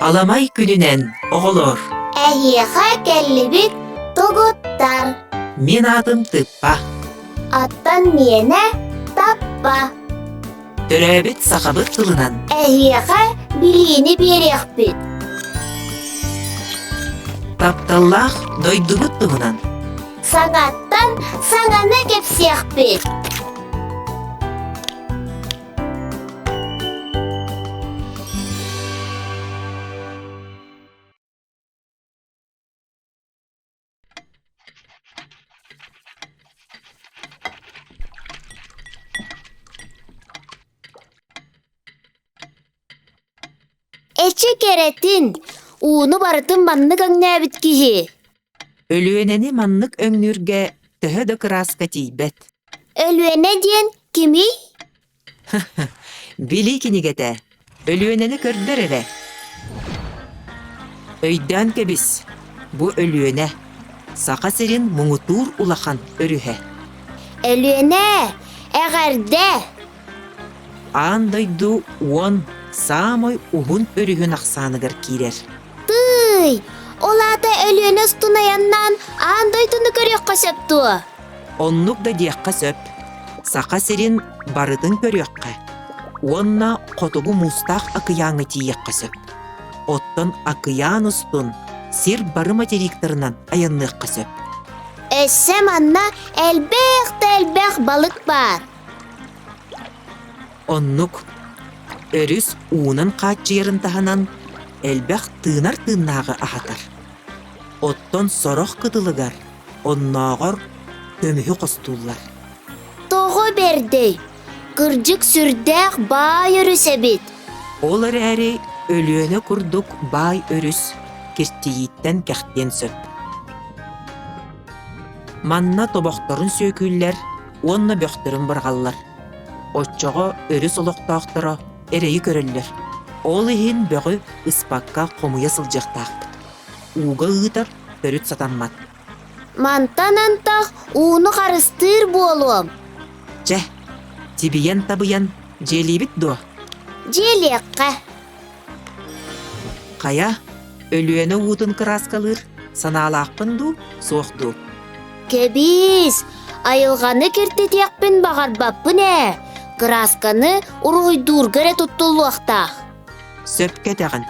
Аламай күнүнэн, оҕолор! Эһиэхэ кэллибит тугуттар. Мин аатым Тыппа. Аттан миэнэ Таппа. Төрөөбүт сахабыт тылынан Эһиэхэ билиини биэриэхпит. Тапталлаах дойдубут туһунан Саҥаттан саҥаны кэпсиэхпит. Эчи кэрэтин, ууну барытын маннык өҥнөөбүт киһи. Өлүөнэни маннык өҥнүүргэ төһө да кырааска тиийбэт. Өлүөнэ диэн кимий? Билии кинигэтэ Өлүөнэни көрдөр эрэ. Өйдөөн кэбис, бу Өлүөнэ, Саха сирин муҥутуур улахан өрүһэ. Өлүөнэ, эҕэрдэ! Аан дойду уон саамай уһун өрүһүн ахсааныгар киирэр. Тыый! Ол аата Өлүөнэ устун айаннаан аан дойдуну көрүөххэ сөп дуо? Оннук да диэххэ сөп. Саха сирин барытын көрүөххэ уонна Хотугу Муустаах акыйааҥҥа тиийиэххэ сөп. Оттон акыйаан устун сир бары материктарынан айанныахха сөп. Өссө манна элбэх да элбэх балык баар. Оннук. Өрүс уунан хааччыйарын таһынан элбэх тыынар тыыннааҕы аһатар. Оттон сорох кытылыгар оннооҕор көмүһү хостууллар. Тоҕо бэрдэй? Кырдьык сүрдээх баай өрүс эбит. Ол эрээри Өлүөнэ курдук баай өрүс киртийииттэн кэхтиэн сөп. Манна тобохторун сүөкүүллэр уонна бөхтөрүн быраҕаллар. Оччоҕо өрүс олохтоохторо эрэйи көрөллөр. Ол иһин бөҕү ыспакка хомуйа сылдьыахтаахпыт. Ууга ыытар төрүт сатаммат. Мантан антах ууну харыстыыр буолуом. Чэ, тибийэн-табыйан дьиэлиибит дуо? Дьиэлиэххэ. Хайа, Өлүөнэ уутун кырааскалыыр санаалаахпын дуу, суох дуу? Кэбиис, айылҕаны киртитиэхпин баҕарбаппын ээ. Кыраасканы уруһуйдуурга эрэ туттуллуохтаах. Сөпкө этэҕин.